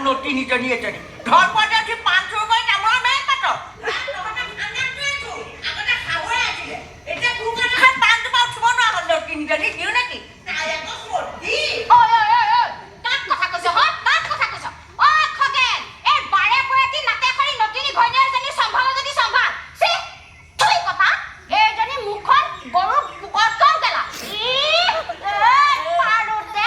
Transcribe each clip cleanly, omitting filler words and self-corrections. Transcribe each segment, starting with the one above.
নতিনীজনী এজনী ধৰ উঠি পাণ চুৰ কৰি তামোলৰ মেল পাত। আগতে শাহুৱে আছিলে, এতিয়া তোৰ কাৰণে পাণজোপা উঠিব নোৱাৰা হ'ল। নতিনীজনী দিওঁ নেকি তাই আকৌ চৰ্দি। ঐ ঐ ঐ ঐ, কাক কথা কৈছ হ? কাক কথা কৈছ? ঐ খগেন, এই বাৰে পৰাতি নাটেখৰি নতিনী ঘৈণীয়েকজনী চম্ভাল যদি চম্ভাল। চি থুই কথা, এইজনী মুখখন গৰুৰ পোকতকৈও গেলা। ই পাৰোতে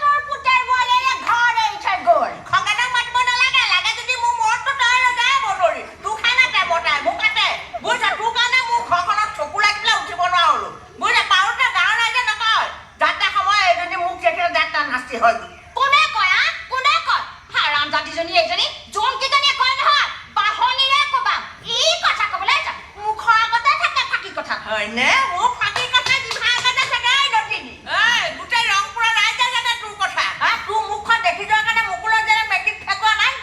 তোৰ পুতেৰ বোৱাৰীয়ে ঘৰ এৰি থৈ গ'ল। খগেনক মাতিব নালাগে। লাগে যদি মোৰ মূৰতটো তই লৈ যায় বদৰি। তোক খাই নাতে মতাই মোক কাটে, বুজিছ? তোৰ কাৰণে মোৰ ঘৰখনত চকু লাগি পেলাই উঠিব নোৱাৰা হলো, বুজিছ? পাৰোতে গাঁৱৰ ৰাইজে নকয়, যাত্ৰা সময় এজনী মোক দেখিলে যাত্ৰা নাস্তি হয়। কোনে কয় আ? কোনে কয়? হাৰাম জাতিজনী এইজনী, যোন কেইজনীয়ে কয় নহয়, বাহনিৰে কবা। ই কথা কবলৈ যা মুখৰ আগতে থাকে ফাঁকি কথা। হয়নে? মোৰ ফাঁকি কথা জিভা আগতে থাকে। ঐ নতিনী, ঐ, গোটেই ৰংপুৰৰ ৰাইজে জানে তোৰ কথা। হা, তোৰ মুখখন দেখি যোৱাৰ কাৰণে মুকুলৰ যেনে মেট্ৰিক ফেকুৱা নাই।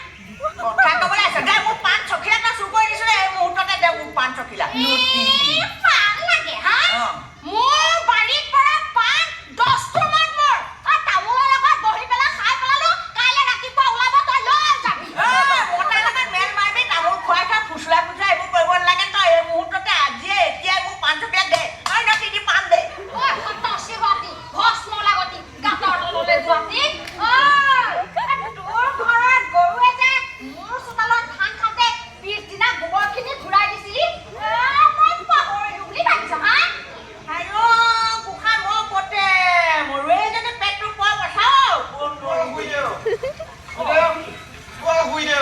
কথা কবলৈ আছে। দে মোক পাণ চখিলা। তই চুৰ কৰি দিছ। এই মুহূৰ্ততে দে মোক পাণ চখিলা। ই পাণ লাগে হা? অ। মোৰ বাৰীত পৰা পাণ 10 মান মোৰ আৰু তামোলৰ লগত বহি পেলাই খাই পেলালো। কাইলৈ ৰাতিপুৱা ওলাব, তই লৈ যাবি। ঐ, মতাৰ লগত মেল মাৰিবি, তামোল খুৱাই খাই ফুচুলাই ফুচুলাই এইবোৰ কৰিব নালাগে। তই এই মুহূৰ্ততে আজিয়ে এতিয়াই মোক পাণ চখিলা দে। ঐ নতিনী, পাণ দে। ঐ সতসিহতি ভস্ম লাগতি গাঁতৰ তললৈ যোৱাতি, ঐ, তোৰ ঘৰত গৰুৱে যে মোৰ চোতালত ধান খাওঁতে পিছদিনা গোবৰখিনি ঘূৰাই দিছিলি, এ, মই পাহৰিলো বুলি ভাবিছ হা? আইঅ গোসাঁই, মই পতে মৰো। এইজনী পেটটো পোৱা পঠাও। শুই দে, শুই দে, শুই দে।